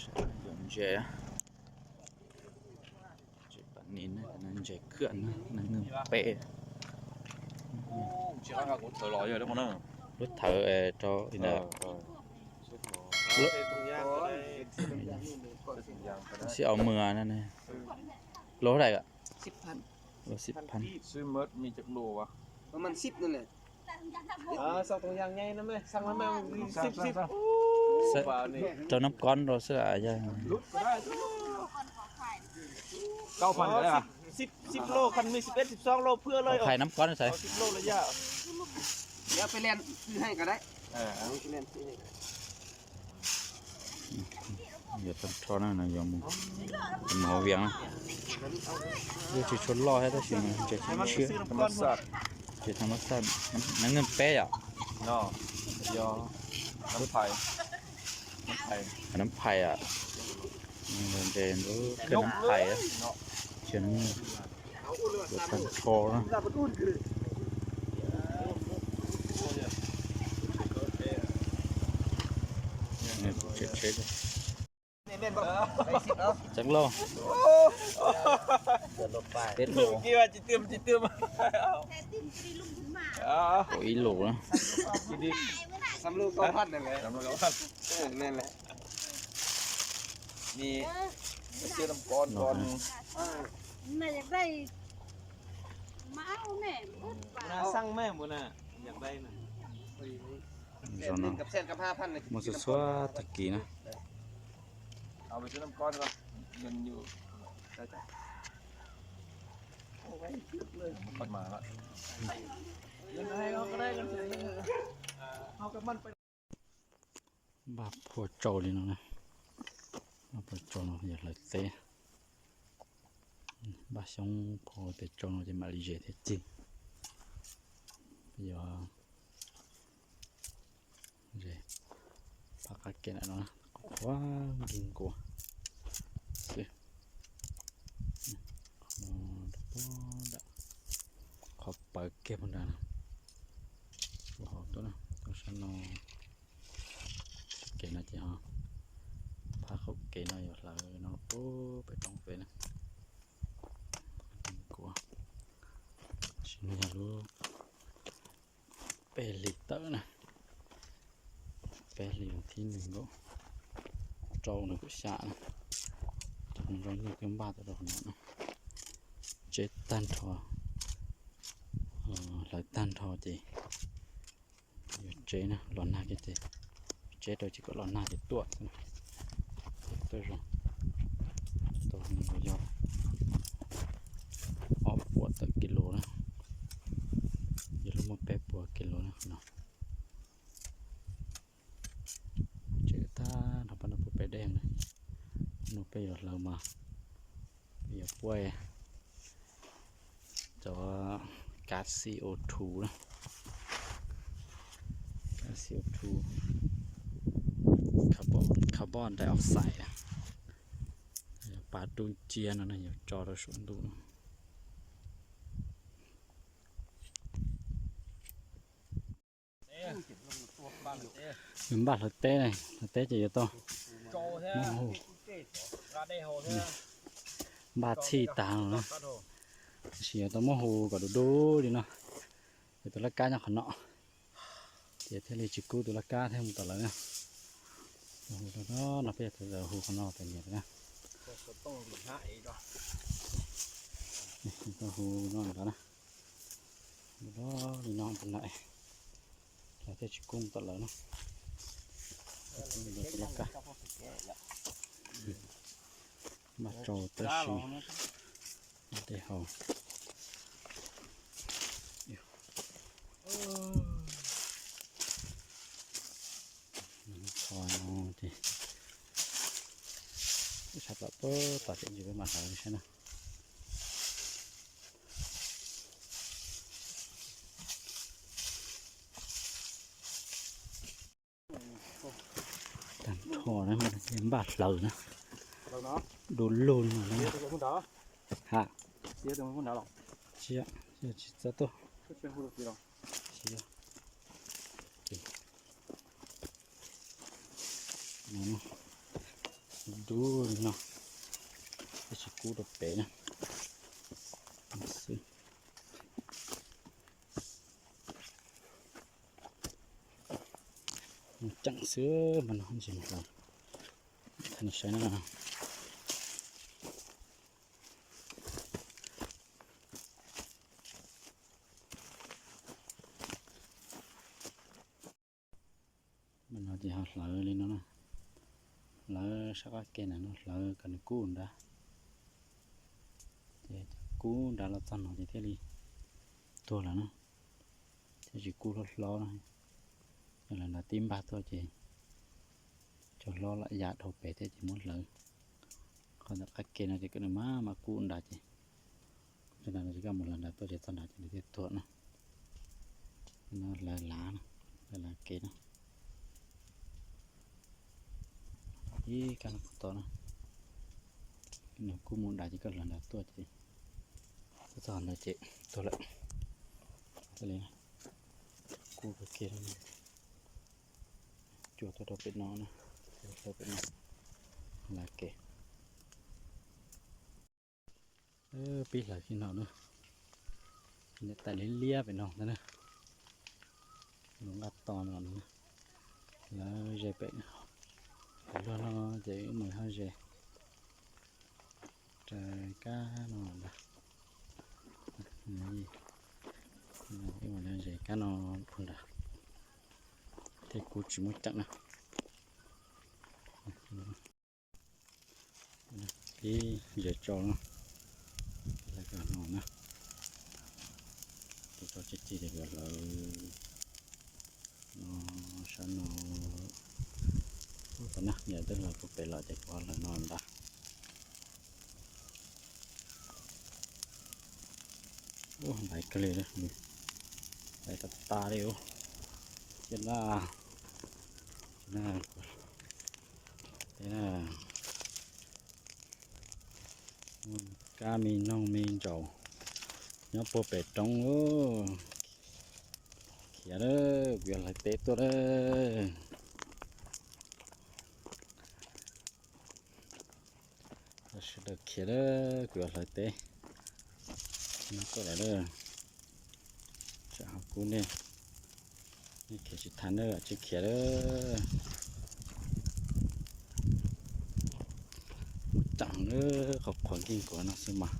Yog ntses, ntses pam nis, ntses kwj, nees nkaum peb. Lub thawv rau ntawd. Xib au mws no ne. Lub hab dais? Lub xib phab. Rau nab kob rau xwb yog. Phais nab kob xav. Yuav tag nrho na, yuav mus, mus hauv Vias na. Yuav tsis tshua loj thiab tab sis ntses tshiab. Ntses thab mab xaj, nab nkeeg peb yom. Nab phais, ntses nab phais, tsis, yuav tag nrho na. Tseeb lauj. Peb lus, ib lus na. Zaum no muaj txhua txhua tag kis na. Npaj phua tsau li no na. Npaj phua tsau no yog hlawv teb. Npaj xyoob phua tes tsau no ces mam li zes thiab cig. Yog zes, phab qab kev ntawm no qhuav nkig nkuav xwb. Qhov pawv kiag puag nrad no, hauv tuaj, tuaj sab no. Kev no ces ho, phab qaum kev no yuav hlawv no puag pem roob pem na. Nkig nkuav, sim no yog lub peb hlis tawm na, peb hlis thib nees nkaum rau nees nkaum xya na. Cov no zoo nyuj twb npaj tau rau qhov no na. Tseb tag nrho, hlawv tag nrho ces yuav tseb na, los nag kiag ces tseb rau ces kom los nag ces tuaj xwb na. Tuaj zoo, tau yog ob puas tawm kis lus na, yog lub muaj peb puas kis lus na no. Tseb tag nrho pab no puag pem dej na, no peb yuav hlawv mas peb yuav puaj cov kab C O two na, kab C O two, carbon dioxide, pab rub cia no na, yuav tso rau saum ntuj no. Yuav npaj hlawv teb ne, hlawv teb ces yuav tau muab hu, npaj txhij tag no na, tab sis yuav tau muab hu kom dub dub li no, ces tus laj kab nyob qhov no, ces thiaj li tsis kub tus laj kab thiab mus tom lawv na. Hu rau no, no peb yuav hu qhov no tas nyiam na. Hu no ntawd na. Hu li no tus laj, lawv thiaj tsis kub mus tom lawv na. Tus laj kab, npaj tsau tab sis tej haus. Tho no ces sab tom pab tom ces peb mam hlawv saib na. Tag nrho na, npaj hlawv na, du lug no na. Ha, tsis, tsis txawj tuaj. Tsis, no, Ub, li no, tab sis kub rau pem na. Xwb. Ceem xwb mas no ntsis hlawv. Thaij nej saib na. Mas no ces ho hlawv li no na, hlawv sab qab ke na, no hlawv kom nws kub nrad. Ces kub nrad los txog no ces thiaj li tuag lawm na. Thiab tsis kub hlob hlob na, yog hlawv nrad tib npag tuaj ces cov hlob lam ya dhau pem thiab ces muab hlawv. Qhov ntawm qab ke no ces kom nws maj mam kub nrad ces, txog nrad no ces koj mus hlawv nrad tuaj ces txog nrad ces nws thiaj tuag na. No hlawv lav, hlawv lav kev na. Ib kab no puas tau na. Nws kub mus nrad ces koj hlawv nrad tuaj ces txog ntawd ces tuag lawm. Kub kiag, cua tuaj rau pem no na, rau pem no, lav kev. Pib hlawv kiag no na, niam tais liab liab pem no ntag na, lub nqaj to no na, lawv ze pem, pem luag no ces wb mus ho ze raws kab no ntag. Wb mus ze kab no puag nrad, tej kub tsis muaj ceem na. Pib ze tso no, lawv no na, ces tso tsis tsis ces yuav hlawv no, sab no, ub, tau na, yog twb hlawv puag pem los ces kuv hlawv no ntag. Ub, ntaiv kawg li, ntaiv tas tas li ub. Thiab na, na, kab me noog me ntsaum nyob puag pem roob. Khiav lawm, kuv yuav hlawv teb tuaj lawm. Sawv daws khiav lawm, kuv yuav hlawv teb no tuaj lawm. Tsam ho kub nej, nej khiav tsis tau na, tsis khiav lawm. Muaj ceem lawm, qhuav qhuav nkeeg kuv no xwb mas.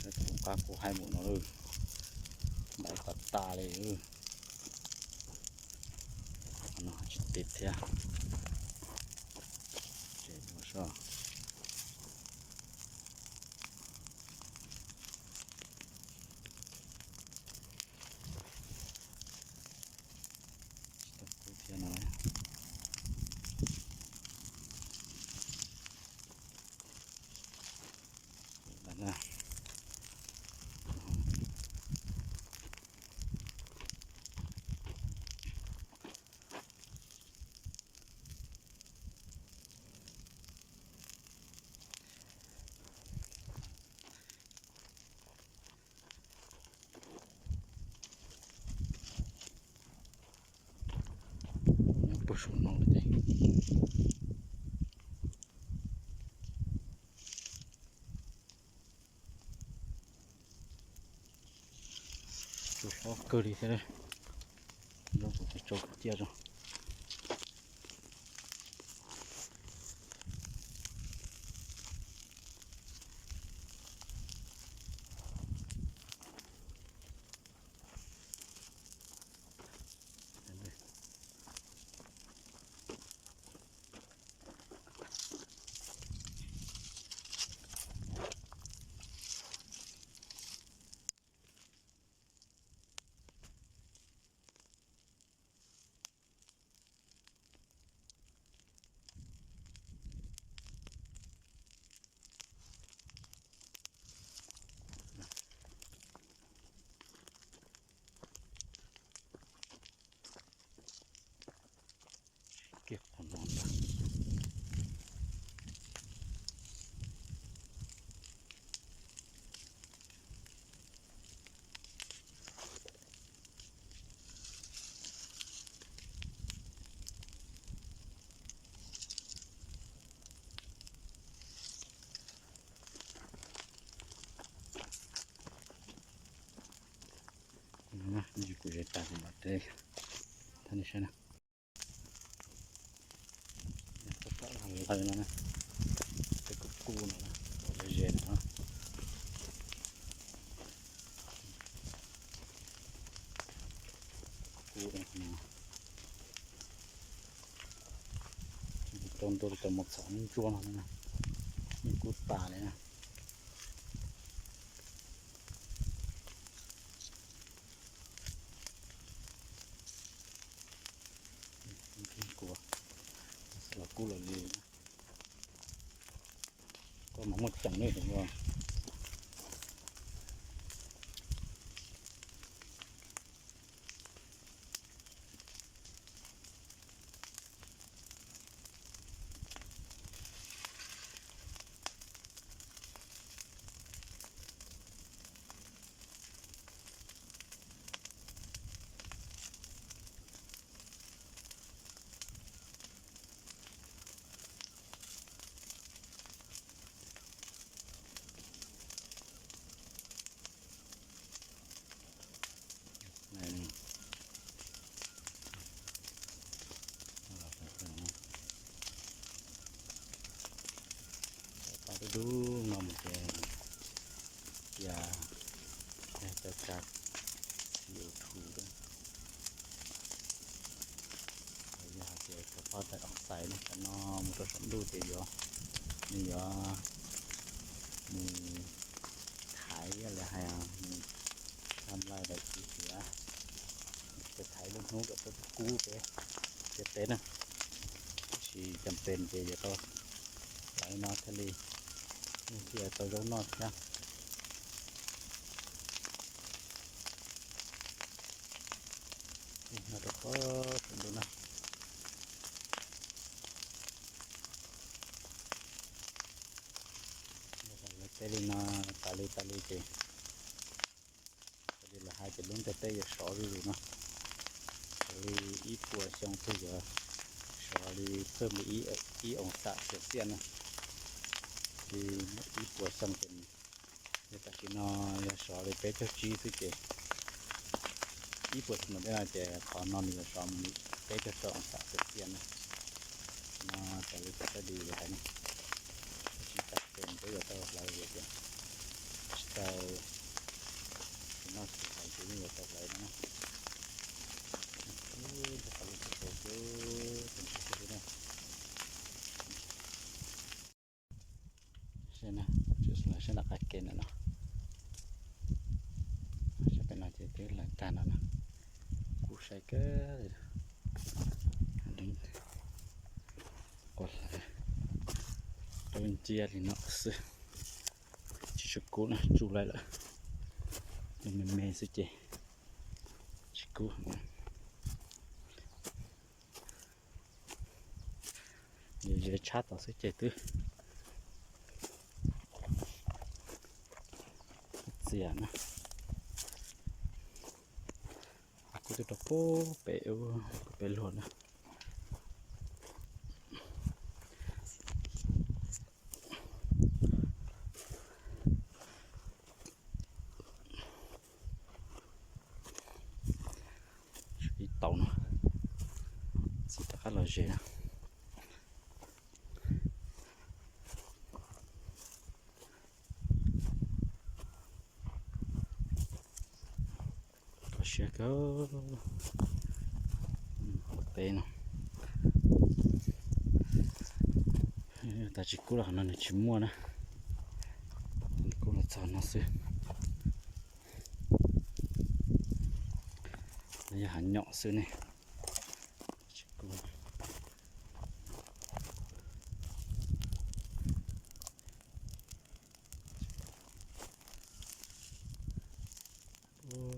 Saib tus qab kuv hais mus no, ntaiv tas tas li. No tsis tiv thiab. Tsev ua so. Tsis tau kub thiab no. Nyob puag saum no lawm ces tus hlob kawg li thiab. Nrog kuv tus tsau ciaj tso. Kuv zes tag li no, thov nej saib na. Lawv no, tej kub kub no, ze ze no. Kub no, rau ntua rau cov mus txhom ntsuab no, yeej kub tas li na. Kub los kub los li, koj mas muaj ceem li os. Pab dub dub no mus ces cia, cia cov kav tsis ua thu. Yog hais tias cov pab tais oos xais no, cov no mus rau saum ntuj ces yuav, nws yuav mus thaiv, lawv hais mus tham lais daim txiv tias, ces thaiv lub hnub kom tau kub peb, peb teb na. Tab sis cas pes ces yuav tau lawv no thiaj li, thiaj tau zaub noj thiab. No rau qhov saum ntuj na. Lawv teb li no tas li tas li ces, tas li lawv hais tias lub ntiaj teb yuav sov zuj zus no. Raws li ib puas xyoo twg yuav sov li phaj li ib oos xam Celsius na. Li ib puas xyoo ces, yog tam sim no yog sov li peb caug tsib xwb ces, ib puas xyoo ntawm tej no ces qhov no nws yuav sov mus li peb caug rau oos xam Celsius na. No raws li cov study lawv hais na. Tab sis cas pes peb yuav tau hlawv li tias tsis tau, tsis noj tsis haus ces yeej yuav tau hlawv no na. Tab sis lub tsev xwb na. Saib nram qab ke ntawm no, saib pem no ces twb hlawv tag no na. Kub sai kawg li. Ua hlawv rau nciab li no xwb, tsis tshua kub na, tsuj laij lawm. Me me xwb ces tsis kub. Ze tshab tom xwb ces twb txias na. Kub twb rau pem, pem luag na. Ib tau no, txiv rov qab los ze na. Kho siab kawg. Ua teb no, tas tsis kub los qhov no nws tsis muaj na. Kub los txog no xwb. No yog hav nyom xwb ne. Tsis kub.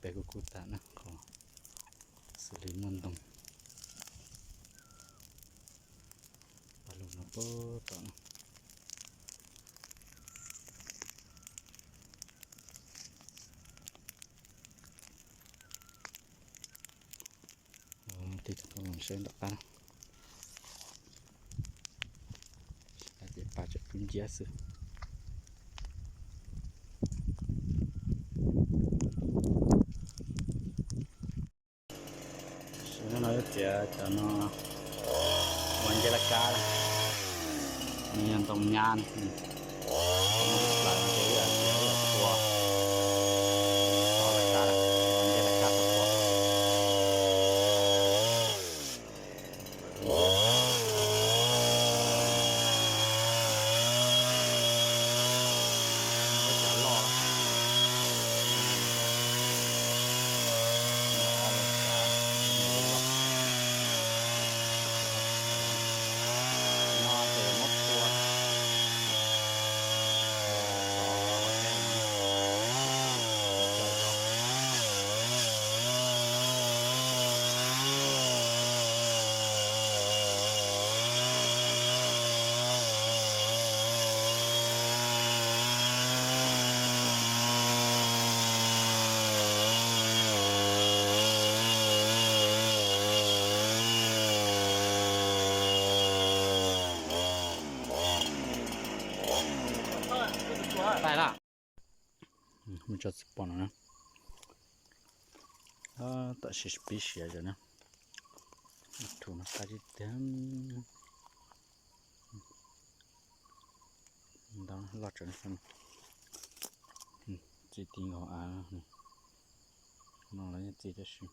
Peb kuj kub tas na, qhov xws li muaj ntoo. Pas lug no puag tom no. Tig rov qab los saib nram qab. Saib ces pas tseem kub nciab xwb. Tias cov no ua ncej laj kab, nws yog ntoo nyab, plaws no ces ib yam tias ib yam tua, tua laj kab, ua ncej laj kab tua. Muaj tso txiv pom no na. Tam sim pib siav zog na. Rhuv no qab tib tiag. Ntau loj tsawv. Txiv ti nkaus av no los yeej txiv tab sis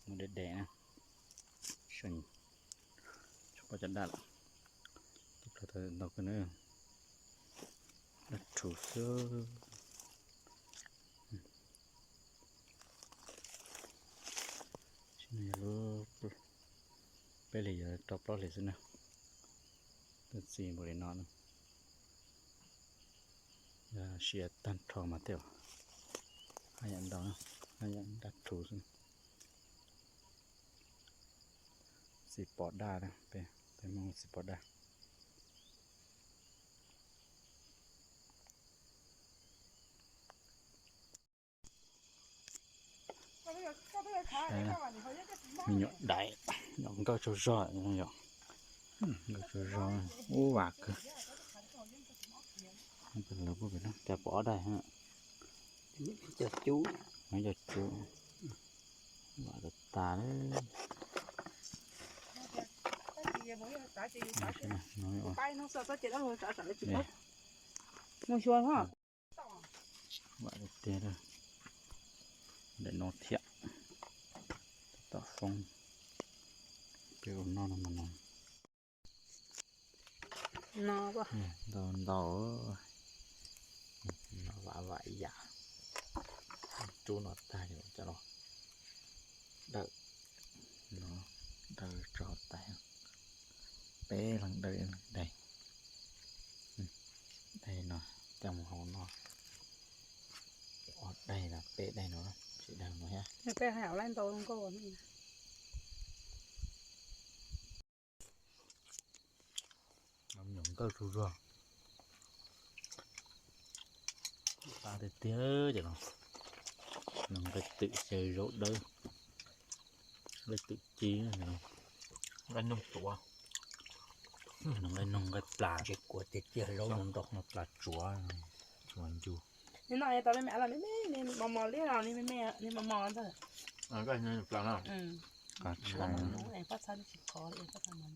muaj deb deb na. Tsis pom cov daj lawm. Tib plaws tau ntau kawg na. Daj rhuv xwb. Lub peb hlis yuav rau plaub hlis xwb na. Twb txiv npaum li no na. Yog siav tag nrho mas thiaj haj yam ntau, haj yam daj rhuv xwb. Txiv pom daj, peb Hmoob txiv pom daj. Me nyuam dais, nyuam nkauj tsaug zog, nkauj tsaug zog, ub vam kawg. Lawv pub pem no cas pom ob daim, cov cub, cov cub, vam tas tas lawm. Vam tiag tiag, daim no thiab, tom foob, peb ua noj no mas no. Ntau ntau, vam vam yam, rub no tag cov no dawm, no dawm tso tas, peb leeg dawm ib leeg daig, daig no coj mus hau noj, ob daig no peb daig no, tsis daig no thiab. Nyuam nkauj tsaug zog, tas tiag tiag cov no. Nqaij twm xyaw zaub dawb, nqaij twm ci, nqaij noog tuav, nqaij noog nqaij plas, tsis kuav tiag tiag zaub no ntau no plas tsuav, tsuav ncu. Nws no tau me me los me me, mos mos li no, nws me me, nws mos mos ntag. Plas no. Qab tshaj.